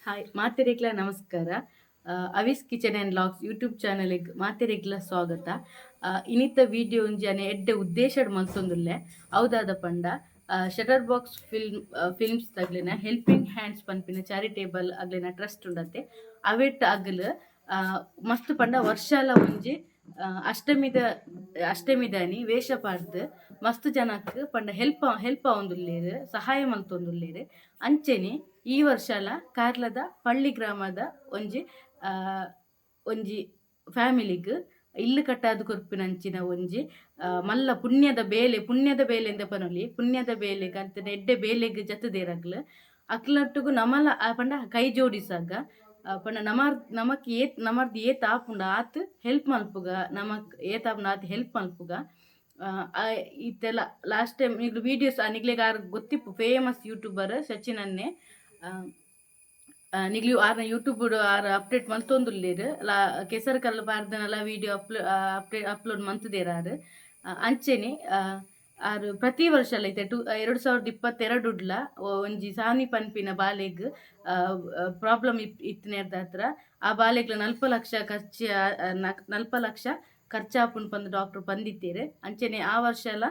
Hi, ಮಾತೆರೆಗ್ಲ ನಮಸ್ಕಾರ. ಅವಿಸ್ kitchen and vlogs YouTube ಚಾನಲ್ಗೆ ಮಾತೆರೆಗ್ಲ ಸ್ವಾಗತ. ಇನಿತ ವಿಡಿಯೋ ಒಂಜಿ ಅನೆ ಎಡ್ಡೆ ಉದ್ದೇಶಡ್ ಮಲ್ತೊಂದುಲ್ಲೆ. ಹೌದಾದ ಪಂಡ, ಶಟರ್ ಬಾಕ್ಸ್ ಫಿಲ್ಮ್ಸ್ ತಗ್ಲಿನ ಹೆಲ್ಪಿಂಗ್ ಹ್ಯಾಂಡ್ಸ್ ಪನ್ಪಿನ ಚಾರಿಟೇಬಲ್ ಅಗ್ಲಿನ ಟ್ರಸ್ಟ್ ಉಂಡತೆ. ಅವೆಟ್ ಅಗಲ್ ಮಸ್ತ್ ಪಂಡ ವರ್ಷಲ ಒಂಜಿ ಅಷ್ಟಮಿದಾನಿ ವೇಷ ಪಾಡ್ದ್ ಮಸ್ತ್ ಜನಕ್ ಪಂಡ ಹೆಲ್ಪ್ ಹೆಲ್ಪ್ ಆವೊಂದುಲ್ಲೆರ್, ಸಹಾಯ ಮಲ್ತೊಂದುಲ್ಲೆರ್. ಅಂಚೆನೆ ಈ ವರ್ಷಲ ಕಾರ್ಲದ ಪಳ್ಳಿ ಗ್ರಾಮದ ಒಂಜಿ ಒಂಜಿ ಫ್ಯಾಮಿಲಿಗ್ ಇಲ್ಲ್ ಕಟ್ಟಾದ್ ಕೊರ್ಪಿನಂಚಿನ ಒಂಜಿ ಮಲ್ಲ ಪುಣ್ಯದ ಬೇಲೆ, ಪುಣ್ಯದ ಬೇಲೆ ಇಂದ ಪನೊಲಿ. ಪುಣ್ಯದ ಬೇಲೆಗ್ ಅಂಚನೆ ಎಡ್ಡೆ ಬೇಲೆಗ್ ಜತ್ತ್ದೆರ್ ಅಕ್ಲ್. ಅಕ್ಲ್ನೊಟ್ಟುಗು ನಮಲ ಪಂಡ ಕೈ ಜೋಡಿಸಾಗ. ಪಂಡ ನಮರ್ ನಮಕ್ ಏತ್ ನಮರ್ದ್ ಏತ್ ಆಪುಂಡು ಆತ್ ಹೆಲ್ಪ್ ಮಲ್ಪುಗ. ನಮಕ್ ಏತ್ ಆಪುಂಡು ಆತ್ ಹೆಲ್ಪ್ ಮಲ್ಪುಗ. ಇತ್ತೆಲ ಲಾಸ್ಟ್ ಟೈಮ್ ನಿಗ್ಲು ವೀಡಿಯೋಸ್ ನಿಗ್ಲೆಗ್ ಆರ್ ಗೊತ್ತಿಪ್ಪು, ಫೇಮಸ್ ಯೂಟ್ಯೂಬರ್ ಸಚಿನ್ ಅನ್ನೆ. ನಿಗ್ಲು ಆರ್ನ ಯೂಟ್ಯೂಬ್ ಆರ್ ಅಪ್ಡೇಟ್ ಮಲ್ತೊಂದುಲ್ಲೆರ್. ಲಾ ಕೆಸರು ಕಲ್ಲು ಪಾಡ್ದನಲ ವಿಡಿಯೋ ಅಪ್ಡೇಟ್ ಅಪ್ಲೋಡ್ ಮಂತುದೆರ್ ಆರ್. ಅಂಚೆನೆ ಆರ್ ಪ್ರತಿ ವರ್ಷಲ ಇತ್ತೆ 2022ಡ್ಲ ಒಂಜಿ ಸಾನಿ ಪನ್ಪಿನ ಬಾಲೆಗ್ ಪ್ರಾಬ್ಲಮ್ ಇತ್ತಿನೆರ್ದಾತ್ರ ಆ ಬಾಲೆಗ್ಲ 40 ಲಕ್ಷ ಖರ್ಚು, 40 ಲಕ್ಷ ಖರ್ಚಾಪುಂಡು ಪಂದ್ ಡಾಕ್ಟರ್ ಪಂದಿತ್ತೆರ್. ಅಂಚೆನೆ ಆ ವರ್ಷಲ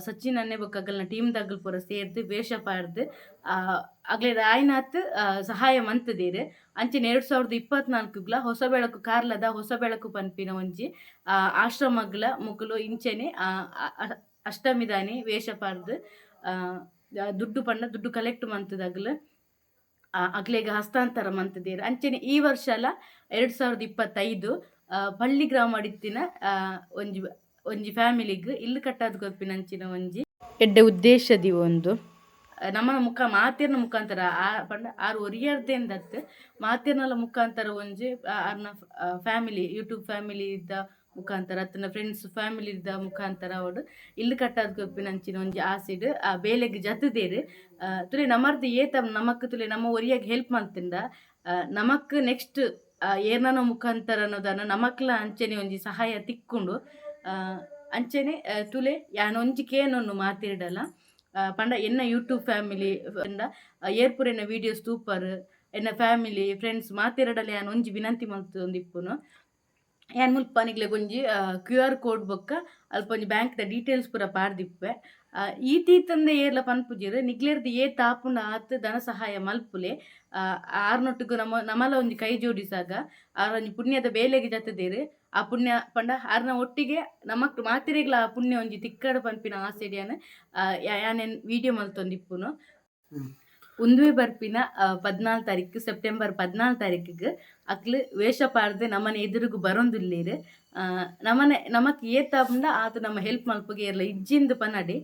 ಸಚಿನ್ ಅನ್ನೆ ಬೊಕ್ಕ ಅಗಲ್ನ ಟೀಮ್ ದಗಲ್ ಪೂರ ಸೇರ್ದ್ ವೇಷ ಪಾಡ್ದ್ ಅಗ್ಲೆಗ್ ಆಯ್ನಾತ್ ಸಹಾಯ ಮಂತುದೆರ್. ಅಂಚೆನೆ 2024ಗ್ಲ ಹೊಸ ಬೆಳಕು, ಕಾರ್ಲದ ಹೊಸ ಬೆಳಕು ಪನ್ಪಿನ ಒಂಜಿ ಆಶ್ರಮಗ್ಲ ಮೊಕುಲು ಇಂಚೆನೆ ಅಷ್ಟಮಿದಾನಿ ವೇಷ ಪಾಡ್ದ್ ದುಡ್ಡು ಪಂಡ ದುಡ್ಡು ಕಲೆಕ್ಟ್ ಮಂತುದಗ್ಲ್ ಅಕ್ಲೆಗ್ ಹಸ್ತಾಂತರ ಮಂತುದೆರ್. ಅಂಚೆನೆ ಈ ವರ್ಷಲ 2025 ಪಳ್ಳಿ ಗ್ರಾಮಡಿತ್ತಿನ ಒಂಜಿ ಒಂಜಿ ಫ್ಯಾಮಿಲಿಗ್ ಇಲ್ಲ್ ಕಟ್ಟಾದ್ ಕೊರ್ಪಿನಂಚಿನ ಒಂಜಿ ಎಡ್ಡೆ ಉದ್ದೇಶದಿ ಒಂದು ನಮ್ಮನ ಮುಖ ಮಾತೆರ್ನ ಮುಖಾಂತರ ಆ ಪಂಡ ಆರ್ ಒರಿಯರ್ದೇಂದತ್, ಮಾತೆರ್ನಲ ಮುಖಾಂತರ ಒಂಜಿ ಆರ್ನ ಫ್ಯಾಮಿಲಿ, ಯೂಟ್ಯೂಬ್ ಫ್ಯಾಮಿಲಿ ಇದ್ದ ಮುಖಾಂತರ ಅತ್ತನ ಫ್ರೆಂಡ್ಸ್ ಫ್ಯಾಮಿಲಿ ಇದ್ದ ಮುಖಾಂತರ ಅವಡು ಇಲ್ಲ್ ಕಟ್ಟಾದ್ ಕೊರ್ಪಿನಂಚಿನ ಒಂಜಿ ಆಸೆಡ್ ಆ ಬೇಲೆಗ್ ಜತ್ತ್ದೆರ್. ತುಲೆ ನಮರ್ದ್ ಏತ ನಮಕ್, ತುಲೆ ನಮ್ಮ ಒರಿಯಾಗ ಹೆಲ್ಪ್ ಮಲ್ತಿಂಡ ನಮಕ್ ನೆಕ್ಸ್ಟ್ ಏರ್ನನ ಮುಖಾಂತರ ಅನ್ನೋದನ್ನ ನಮಕ್ಲ ಅಂಚೆನೆ ಒಂಜಿ ಸಹಾಯ ತಿಕ್ಕುಂಡು. ಅಂಚೆನೆ ತುಲೆ ಯಾನ್ ಒಂಜಿ ಕೇನೊನ್ನು ಮಾತೆರ್ಡಲ. ಪಂಡ ಎನ್ನ ಯೂಟ್ಯೂಬ್ ಫ್ಯಾಮಿಲಿ ಪಂಡ ಏರ್ಪುರ ಎನ್ನ ವೀಡಿಯೋಸ್ ತೂಪರ್, ಎನ್ನ ಫ್ಯಾಮಿಲಿ, ಫ್ರೆಂಡ್ಸ್ ಮಾತೆರಡಲ ಯಾನ್ ಒಂಜಿ ವಿನಂತಿ ಮಲ್ತೊಂದಿಪ್ಪುನು. ಯಾನ್ ಮುಲ್ಪ ನಿಕ್ಲೆಗ್ ಒಂಜಿ ಕ್ಯೂ ಆರ್ ಕೋಡ್ ಬೊಕ್ಕ ಅಲ್ಪ ಒಂಜಿ ಬ್ಯಾಂಕ್ ದ ಡೀಟೇಲ್ಸ್ ಪೂರ ಪಾಡ್ದಿಪ್ಪೆ. ಈತೀತಂದೆ ಏರ್ಲ ಪನ್ಪುಜೆರ್. ನಿಕ್ಲೆರ್ದ್ ಏತ್ ಆಪುಂಡು ಆತ್ ಧನ ಸಹಾಯ ಮಲ್ಪುಲೆ. ಆರ್ನೊಟ್ಟುಗು ನಮ್ಮ ನಮಲ ಒಂಜಿ ಕೈ ಜೋಡಿಸಾಗ. ಆರ್ ಒಂಜಿ ಪುಣ್ಯದ ಬೇಲೆಗ್ ಜತ್ತ್ದೆರ್. ಆ ಪುಣ್ಯ ಪಂಡ ಆರ್ನ ಒಟ್ಟಿಗೆ ನಮಕ್ ಮಾತೆರೆಗ್ಲ ಆ ಪುಣ್ಯ ಒಂಜಿ ತಿಕ್ಕಡ್ ಪನ್ಪಿನ ಆಸೆಡ್ ಯಾನ್ ಯಾನ್ ವಿಡಿಯೋ ಮಲ್ತೊಂದಿಪ್ಪುನು. ಉಂದುವೇ ಬರ್ಪಿನ 14 ತಾರೀಕು, ಸೆಪ್ಟೆಂಬರ್ 14 ತಾರೀಕಿಗೆ ಅಕ್ಲು ವೇಷ ಪಾಡ್ದ್ ನಮನ ಎದುರುಗು ಬರೊಂದುಲ್ಲೆರ್. ನಮನೆ ನಮಕ್ ಏತ್ ಆಪುಂಡ ಆತ್ ನಮ್ಮ ಹೆಲ್ಪ್ ಮಲ್ಪುಗ. ಏರ್ಲ ಇಜ್ಜಿಂದ್ ಪನಡೆ.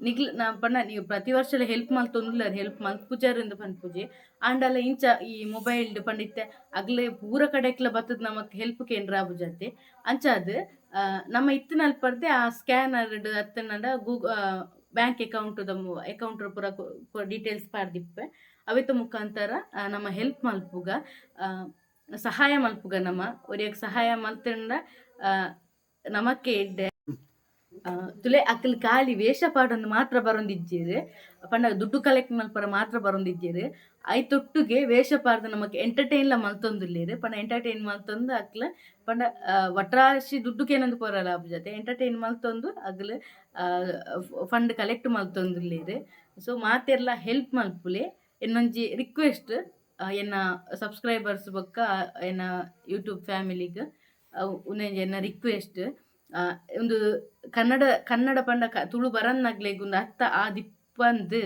ನಿಗ್ಲ್ ನಾ ಪಂಡ ನೀವು ಪ್ರತಿ ವರ್ಷಲ ಹೆಲ್ಪ್ ಮಲ್ತೊಂದುಲ್ಲೆರ್, ಹೆಲ್ಪ್ ಮಲ್ಪುಜರ್ ಇಂದ್ ಪನ್ಪುಜಿ. ಆಂಡಲ ಇಂಚ ಈ ಮೊಬೈಲ್ ಪಂಡ ಇತ್ತೆ ಅಗ್ಲೆ ಪೂರ ಕಡೆಕ್ಲ ಬತ್ತದ್ ನಮಕ್ ಹೆಲ್ಪ್ ಕೇಂದ್ರ ಆಪುಜತೆ. ಅಂಚಾದ್ ನಮ್ಮ ಇತ್ತಿನಲ್ಪರ್ದೆ ಆ ಸ್ಕ್ಯಾನರ್ ಅತ್ತಂಡ ಬ್ಯಾಂಕ್ ಅಕೌಂಟ್ ಅಕೌಂಟ್ ಪೂರ ಡೀಟೇಲ್ಸ್ ಪಾಡ್ದಿಪ್ಪೆ. ಅವೆತ ಮುಖಾಂತರ ನಮ್ಮ ಹೆಲ್ಪ್ ಮಲ್ಪುಗ, ಸಹಾಯ ಮಲ್ಪುಗ. ನಮ್ಮ ಒರಿಯಗ್ ಸಹಾಯ ಮಲ್ತಂಡ ನಮಕ್ಕೆ ಎಡ್ಡೆ. ತುಲೆ ಅಕಲ್ ಖಾಲಿ ವೇಷ ಪಾಡೊಂದು ಮಾತ್ರ ಬರೊಂದಿಜ್ಜೆರ್, ಪಂಡ ದುಡ್ಡು ಕಲೆಕ್ಟ್ ಮಲ್ಪರ ಮಾತ್ರ ಬರೊಂದಿಜ್ಜೆರ್. ಐತೊಟ್ಟುಗೆ ವೇಷ ಪಾಡ್ದ್ ನಮಕ್ ಎಂಟರ್ಟೈನ್ಲ ಮಲ್ತೊಂದುಲ್ಲೆರ್. ಪಂಡ ಎಂಟರ್ಟೈನ್ ಮಲ್ತೊಂದು ಅಕ್ಲ ಪಂಡ ಒಟ್ರಾಶಿ ದುಡ್ಡು ಕೇನೊಂದು ಪೋರಲ ಆಪುಜತೆ. ಎಂಟರ್ಟೈನ್ ಮಲ್ತೊಂದು ಅಗ್ಲ್ ಫಂಡ್ ಕಲೆಕ್ಟ್ ಮಲ್ತೊಂದುಲ್ಲೆರ್. ಸೊ ಮಾತೆರ್ಲ ಹೆಲ್ಪ್ ಮಲ್ಪುಲೆ. ಎನ್ನೊಂಜಿ ರಿಕ್ವೆಸ್ಟ್ ಎನ್ನ ಸಬ್ಸ್ಕ್ರೈಬರ್ಸ್ ಬೊಕ್ಕ ಎನ್ನ ಯೂಟ್ಯೂಬ್ ಫ್ಯಾಮಿಲಿಗ್ ಉಂದೊಂಜಿ ಎನ್ನ ರಿಕ್ವೆಸ್ಟ್. ಉಂದು ಕನ್ನಡ ಕನ್ನಡ ಪಂಡ ತುಳು ಬರನ್ನಗ್ಲೆಗ್ ಉಂದು ಅರ್ಥ ಆದಿಪ್ಪಂದ್.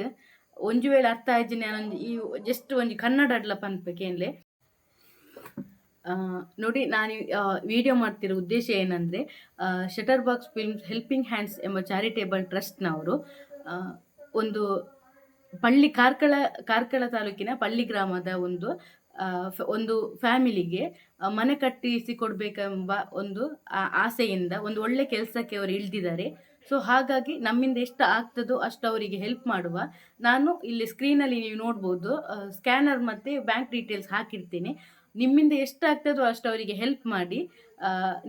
ಒಂಜಿ ವೇಳೆ ಅರ್ಥ ಆಯಿಜಿಂಡ ಯಾನೊಂಜಿ ಈ ಜಸ್ಟ್ ಒಂಜಿ ಕನ್ನಡಡ್ಲ ಪನ್ಪೆ, ಕೇನ್ಲೆ. ನೋಡಿ, ನಾನು ವಿಡಿಯೋ ಮಾಡ್ತಿರೋ ಉದ್ದೇಶ ಏನಂದರೆ, shutter box films helping hands ಎಂಬ ಚಾರಿಟೇಬಲ್ ಟ್ರಸ್ಟ್ನವರು ಒಂದು ಪಳ್ಳಿ ಕಾರ್ಕಳ ಕಾರ್ಕಳ ತಾಲೂಕಿನ ಪಳ್ಳಿ ಗ್ರಾಮದ ಒಂದು ಫ್ಯಾಮಿಲಿಗೆ ಮನೆ ಕಟ್ಟಿಸಿ ಕೊಡಬೇಕೆಂಬ ಒಂದು ಆಸೆಯಿಂದ ಒಂದು ಒಳ್ಳೆ ಕೆಲಸಕ್ಕೆ ಅವರು ಇಳಿದಿದ್ದಾರೆ. ಸೊ ಹಾಗಾಗಿ ನಮ್ಮಿಂದ ಎಷ್ಟು ಆಗ್ತದೋ ಅಷ್ಟು ಅವರಿಗೆ ಹೆಲ್ಪ್ ಮಾಡುವ. ನಾನು ಇಲ್ಲಿ ಸ್ಕ್ರೀನಲ್ಲಿ ನೀವು ನೋಡ್ಬೋದು, ಸ್ಕ್ಯಾನರ್ ಮತ್ತು ಬ್ಯಾಂಕ್ ಡೀಟೇಲ್ಸ್ ಹಾಕಿರ್ತೀನಿ. ನಿಮ್ಮಿಂದ ಎಷ್ಟು ಆಗ್ತದೋ ಅಷ್ಟು ಅವರಿಗೆ ಹೆಲ್ಪ್ ಮಾಡಿ.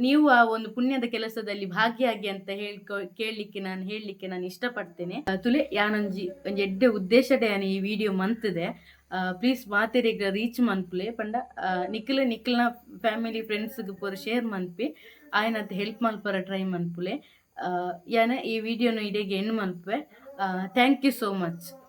ನೀವು ಆ ಒಂದು ಪುಣ್ಯದ ಕೆಲಸದಲ್ಲಿ ಭಾಗಿಯಾಗಿ ಅಂತ ಹೇಳ್ಕೊ ಕೇಳಲಿಕ್ಕೆ ನಾನು ಹೇಳಲಿಕ್ಕೆ ನಾನು ಇಷ್ಟಪಡ್ತೇನೆ. ತುಲೆ ಯಾನೊಂಜಿ ಒಂಜಿ ಎಡ್ಡೆ ಉದ್ದೇಶಡೆ ಯಾನ್ ಈ ವಿಡಿಯೋ ಮಂತದೆ. ಪ್ಲೀಸ್ ಮಾತೆರೆಗ್ ರೀಚ್ ಮನ್ಪುಲೆ ಪಂಡ ನಿಕ್ಲೆ ನಿಕ್ಲ್ನ ಫ್ಯಾಮಿಲಿ ಫ್ರೆಂಡ್ಸ್ಗ್ ಪೂರ ಶೇರ್ ಮನ್ಪಿ, ಆಯ್ನಂತ ಹೆಲ್ಪ್ ಮಲ್ಪರ ಟ್ರೈ ಮನ್ಪುಲೆ. ಯಾನ್ ಈ ವಿಡಿಯೋನು ಇಡೆಗ್ and ಮನ್ಪುವೆ. Thank you so much.